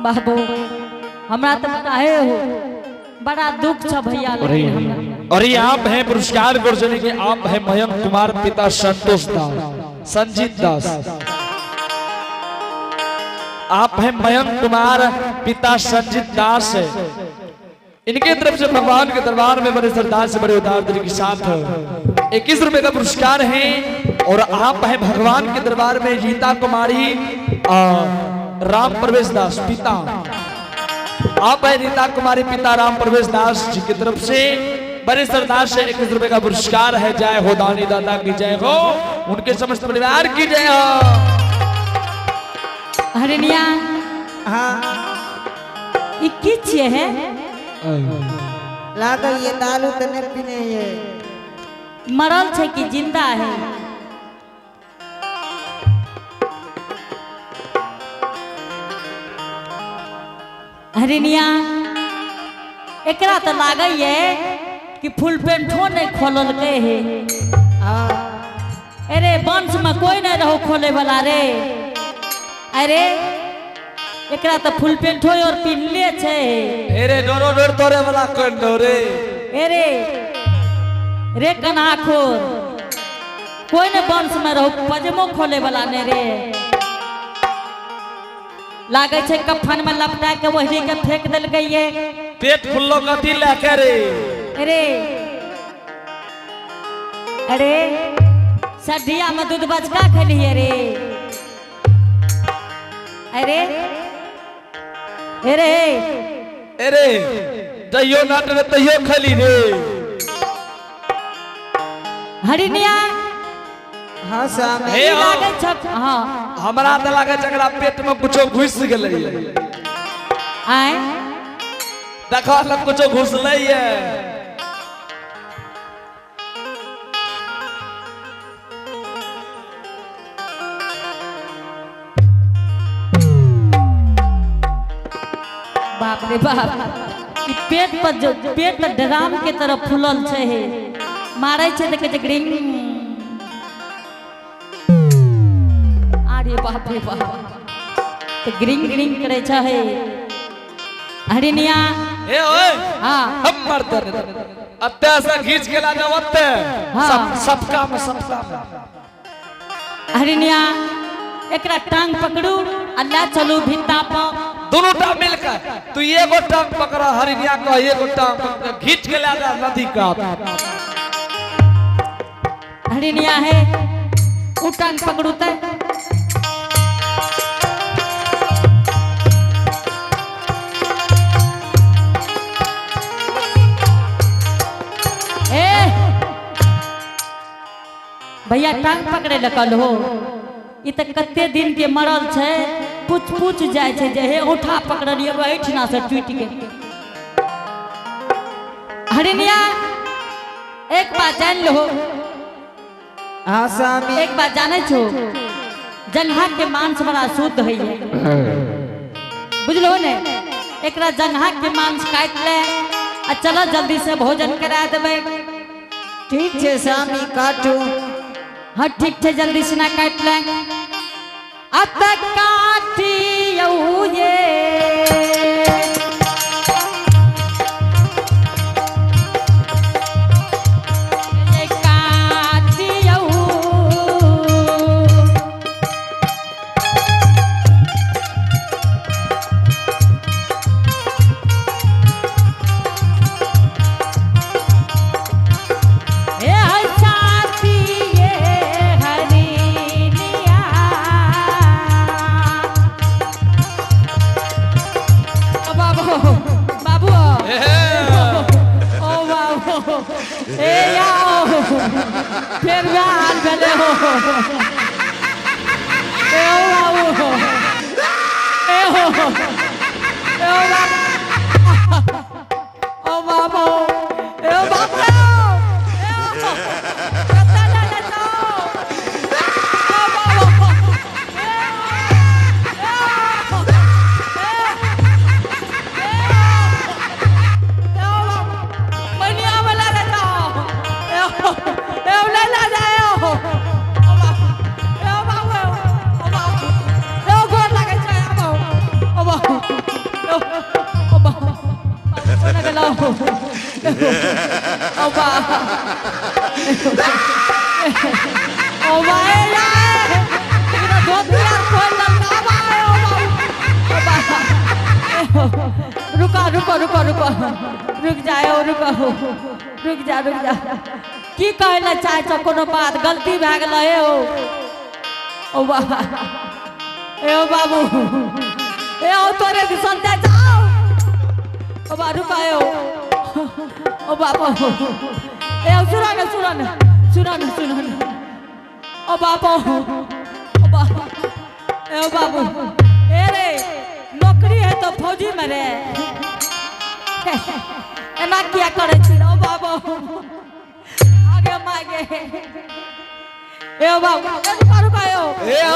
बाबू हमरा तो काहे हो बड़ा दुख छ भैया लेकिन हमरा। और ये आप हैं पुरस्कार गुरजनी के, आप हैं मयंक कुमार पिता संतोष दास संजीत दास। आप हैं मयंक कुमार पिता संजीत दास, इनके तरफ से भगवान के दरबार में बड़े सरदार से बड़े उदार दिल के साथ 21 रुपए का पुरस्कार है। और आप हैं भगवान के दरबार में रीता कुमारी राम प्रवेश दास पिता, आप है रीता कुमारी पिता राम प्रवेश दास जी की तरफ से बड़े सरदार से 21 रुपए का पुरस्कार है। जय हो दानी दादा की जय हो, उनके समस्त परिवार की जय हो। हरिणिया हाँ ई की छियै है? लागल ये दारू तो नहीं पीने ये। मरल छै कि जिंदा है? हरिणिया एकरा तो लागैये कि फुल पेंटो नहीं खोललकै हे। हाँ अरे वंश में कोई नहीं रहो खोले वाला रे। अरे एकरा तो फुल पेंटो और पिन्हले छै। अरे डोरो डोर तोरे वाला कौन डोरे? अरे रे कन्हाखोर कोई ने वंश में रहो पजमो खोले वाला ने रे। लागै छै कफन में लपटा के वही के फेंक देलकै ये। पेट फुल्लो कथी लेके रे? अरे अरे सढ़िया में दूध बचका खेलिए रे। अरे अरे अरे तैयो नाट रे तैयो खली रे। हरिणिया हाँ स्वामी। हे ई हो। लागै छ हाँ हमरा तो लागे छै एकरा पेट में कुछो घुस गेलै। आय देखो लग कुछो घुसलै ये। बाप रे बाप ई पेट पर जो पेट पर ड्राम के तरह फूलल छै हे, मारै छै तऽ कहै छै ग्रिंग। अरे बाप रे बाप तऽ ग्रिंग ग्रिंग करै छै हे। हरिणिया हे ओए हाँ हम मरते अत्ते से खींच के ला जाओ अत्ते। हाँ। सब सबका में सबका में। हरिणिया एकरा टांग पकड़ू आ ला चलू भित्ता पर। दोनों टा मिलकर तू एगो टांग पकड़ा हरिणिया का, एगो टांग पकड़ खींच के ला जा नदी का। हरिणिया है उ टांग पकड़ू ते ए भैया टांग पकड़े लए कहल हो। ई तऽ कते दिन के मरल छै, पूछ पूछ जाइ छै जे हे उठा पकड़लियै एहिठिना से टूटि गेल। हरिणिया एक बात जान लहो। हाँ स्वामी। एक बात जानै छो, जंघा के मांस बड़ा शुद्ध है, बुझलो ने? एकरा जंघा के मांस काटि ले आ चलो जल्दी से भोजन करा देबै। ठीक छै स्वामी काटू। हाँ ठीक छै जल्दी से ना काटि ले। अब तक काटियौ ये काटियौ हे हसाती ये हरिणिया। ओ बाबू बाबू ओ बाबू ए आओ फिर वह हाल भेले हो। ए ओ बाबू ए हो ए ओ बाबू ओ बाबू ए ओ बाबू ए ओ कत्ता ले जाओ ओ बाबू ए ओ ए ओ मनिया वाला ले जाओ ए ओ ए ओ ले ले जाओ ओ बाबू ओ बा ओ बा ए यार एकरा धोती आर खोल ललका बा ओ बा ओ बा रुको रुको रुको रुको, रुक जाए ओ, रुको, रुक जा रुक जा। की कहै लए चाहै छौ? कोनो बात गलती भए गेलै। हे ओ ओ बाबा, ए ओ बाबू, ए ओ तोरे दिसन जाय जाओ। ओ बा रुको, ए ओ ओ बाबा, ए ओ सुनो ने, सुनो ने, सुनो ने, सुनो ने। ओ बाबा, ओ बाबा, ए ओ बाबू, ए रे नौकरी है तो फौजी में रे, एना किया करै छी? ओ बाबा, आगे मागे, ए ओ बाबू, ए रुका रुका, ए ओ। ए हो,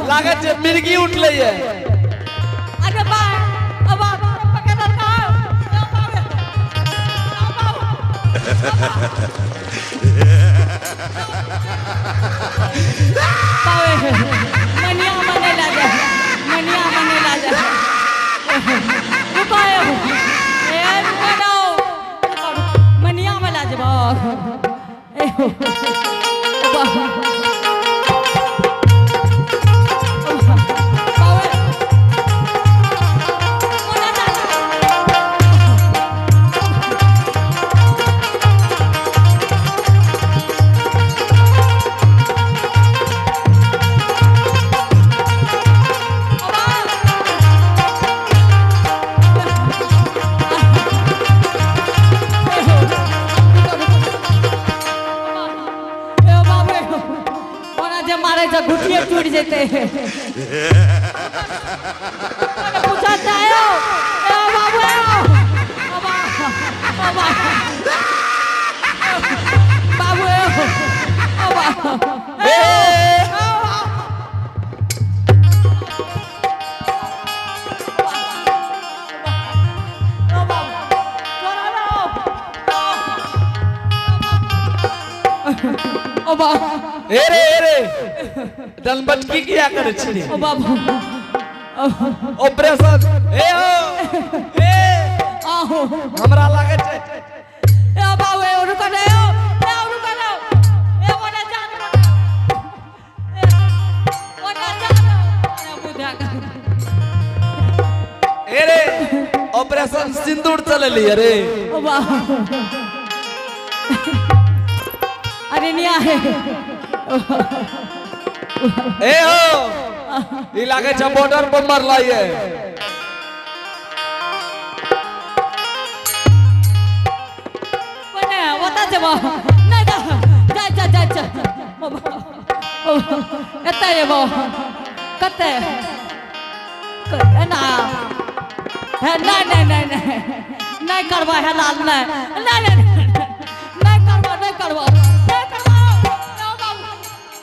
लागत छै मिर्गी उठलै ये। आगे बा ओ बाबा, पकड़ लड़का, ओ बाबू, ओ बाबू, पावे मनिया मने लागे, मनिया मने लागे। रुको ए ए रुको ना, रुको रुको, मनिया में लाजबो। ए हो बाबा, पावे मोना जा। ओना जे मारे छै घुटिए टूटि जेतै। पूछत जायो ए बाबू, ए ओ बा, ओ बा बाबू, ए ओ बा, ए ओ बाबू, छोड़ा ना, ओ बा। ए रे, ए रे, दलबटकी किया करै छी? ओ बाबू। ऑपरेशन ए हो ए। आहो। हमरा लागत छै। ए बाबू, ए रुको ने, ए ए रुको ने, ए ओने जान, ए ओने जान, अरे बुझा। ए रे, ऑपरेशन सिंदूर चलेली रे। ओ बाबू, अरे निया है। ए हो, ई लागै छै बॉर्डर पर मरलै ये। कोने ओता जेबो? नहीं जा जा जा जा जा। ओ बाबू, ओ एते जेबो? कते एना हे? नहीं नहीं नहीं नहीं नहीं करबा है लाल, नहीं नहीं नहीं नहीं करबा, नहीं करबा, नहीं करबा।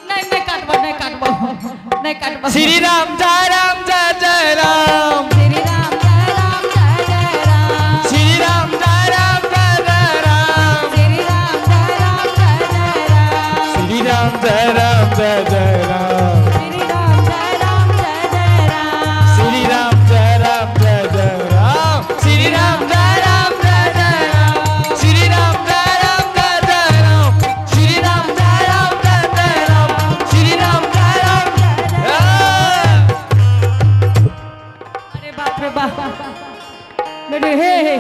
नहीं नहीं काटबो, नहीं काटबो, नहीं काटबो। श्री राम जय राम जय जय राम। श्री राम जय राम जय जय राम। श्री राम जय राम जय जय राम। श्री राम जय राम जय जय राम। श्री राम जय राम जय जय राम। श्री राम जय राम जय जय राम। श्री राम जय राम जय जय राम। श्री राम जय राम जय जय राम। श्री राम जय राम जय जय राम। श्री राम जय राम जय जय राम। श्री राम जय राम जय। अरे बाप रे बाप, मेरे हे हे,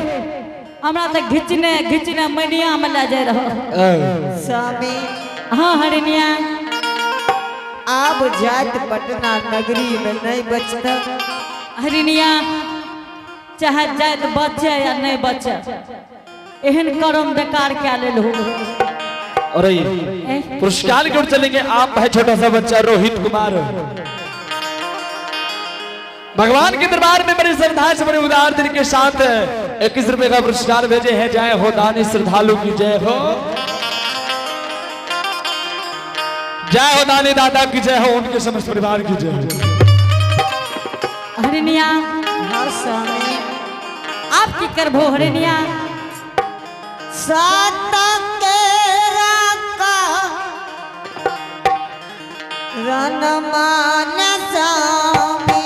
हमरा तऽ घिचने घिचने मनिया में लए जाय रहो। स्वामी। हाँ हरिनिया। आब जात पटना नगरी में नहीं बचता। हरिनिया, चाहे जात बचे या नहीं बचे, एहन करम बेकार क्या लेल हो। और ये पुरस्कार की ओर चलेंगे आप है छोटा सा बच्चा रोहित कुमार। भगवान के दरबार में बड़े श्रद्धा से, बड़े उदार दिल के साथ 21 रुपए का पुरस्कार भेजे हैं। जय हो दानी श्रद्धालु की जय हो, जय हो दानी दादा की जय हो, उनके समस्त परिवार की जय हो। हरिनिया। हाँ स्वामी। आप की करबो हरिनिया? सात केरा का रन मान स्वामी।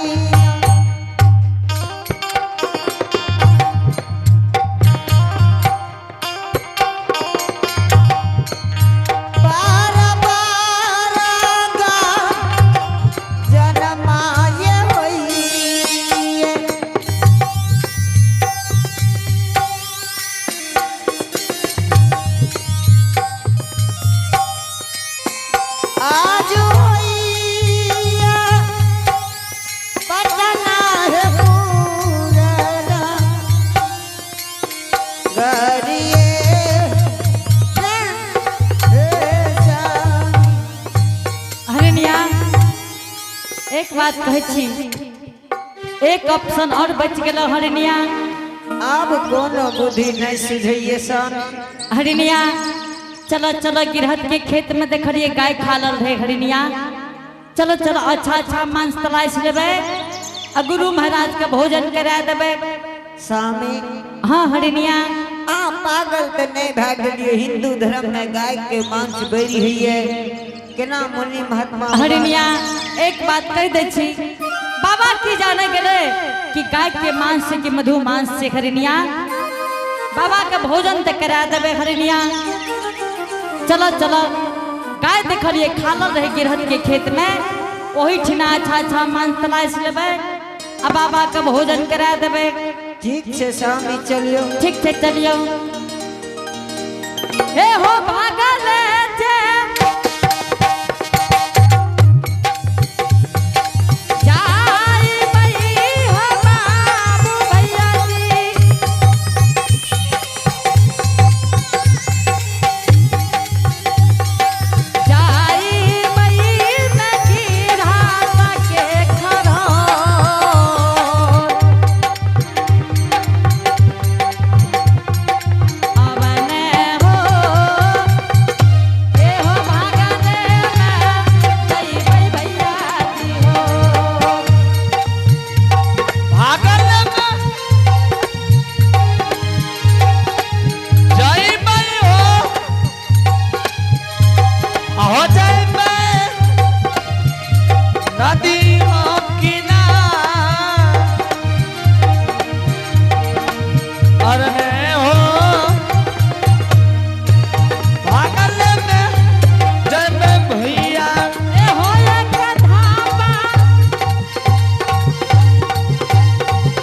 बात कहै छी, एक ऑप्शन और बच गेल हरिणिया। आब कोनो बुद्धि नहीं सुझैये स्वामी। हरिणिया, चलो चलो, गिरहत के खेत में देखलिए गाय खा लल रहे। हरिणिया, चलो चलो, अच्छा अच्छा मांस तलाश लेबै आ गुरु महाराज के भोजन करा देबै। स्वामी। हाँ हरिणिया। आ पागल तऽ नहीं भए गेलियै? हिंदू धर्म में गाय के मांस बैरी होइए, केना मुनि महात्मा? हरिणिया, एक बात कह दै छी, बाबा की जाने गेले कि गाय के मांस से कि मधु मांस से। हरिणिया, बाबा के भोजन तऽ करा देबै। हरिणिया, चलो चलो, गाय देखलिए खालल रहे गिरहत के खेत में, ओही ठिना अच्छा अच्छा मांस तलाश लेबै आ बाबा के भोजन करा देबै। ठीक छै स्वामी, चलियो। ठीक छै, चलियो। हे हो भागल जे जाई बई हो बाबू भैया जी। जाई बई नगीरा के खरो। अवने हो, ए हो भागने में जइबै भैया जी हो। भागल में जइबै हो, आहो जइबै नदी हो किनार। अरे हो भागल में जइबै भैया। ए हो एक धापा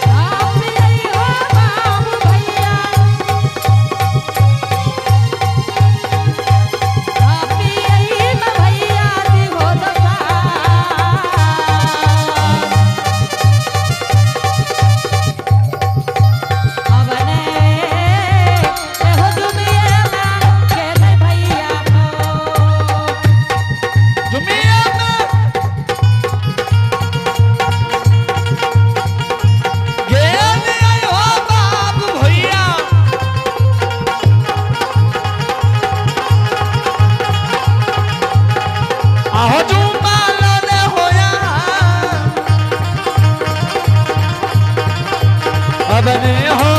धाप आई हो बाबू भैया, धापी आई म भैया जी हो दशा। अवने ए हो दुनिया में गेलै भैया हो। जुमिया में गेल आई हो बाबू भैया। आहो जुम्मा लने होया। अब ने हो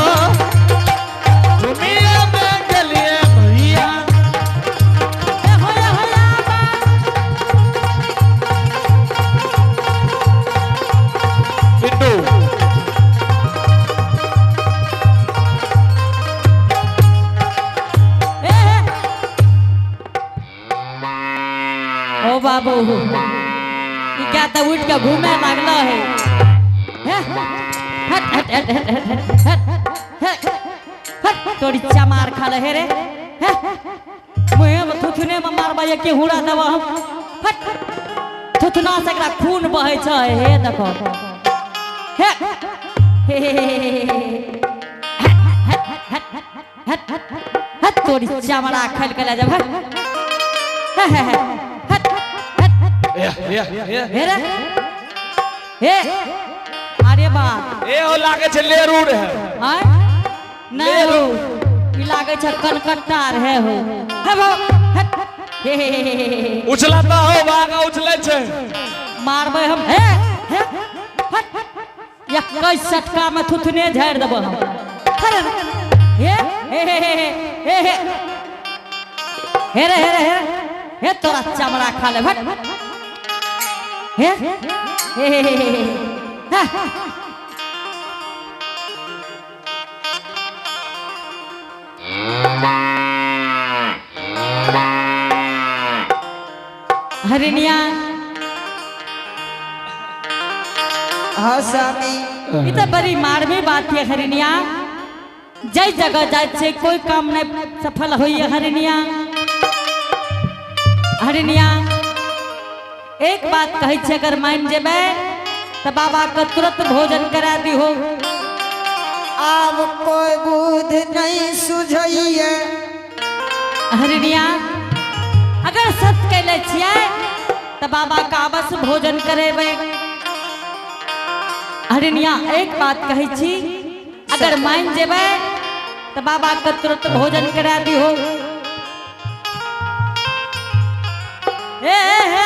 जुमिया में गेलिए भैया। ए हो ए हो आबा। पिंटू। ए हे। ओ बाबू, ई क्या तऽ उठि के घूमे लागलो है। हे, हट हट हट हट हट हट हट हट, तोरी चमार खा ले हे रे। हे, मुँहे में थुथुने में मारबै के हुड़ा देबो हम। हट, थुथुना से एकरा खून बहै छै। हे देखो, हे हे हे हे हे हे। हट हट हट हट, तोरी चमड़ा खल के ले जब। हट हट हट हट। ए ए ए। हे रे हे, अरे बा। ए हो लागे छै लेरू रहे। आय नहीं हो, ई लागे छै कनकट्टा रहे हो। हे बा, हट, हे हे हे हे हे। उछलता हो बागा, उछलै छै। मारबै हम। हे हे, हट, 21 सटका में थुथने झाड़ि देबो हम। हरे रे। हे हे हे हे हे हे हे रे हे रे हे रे हे, तोरा चमड़ा खा ले। हट, हे हे हे हे हे हे हा। हरिणिया। हाँ स्वामी। ई तऽ बड़ी मारमी बात है हरिणिया। जै जगह जाइ छै कोई काम नहीं सफल होइए हरिणिया। हरिणिया, एक बात कहै छै, अगर मान जेबै तऽ बाबा के तुरंत भोजन करा दिहो। आब कोई बुध नहीं सुझैये। हरिणिया, अगर सत्य कैले छियै तऽ बाबा के अवश्य भोजन करेबै। हरिणिया एक बात कहै छी, अगर मान जेबै तो बाबा के तुरंत भोजन करा दिहो। ए, ए,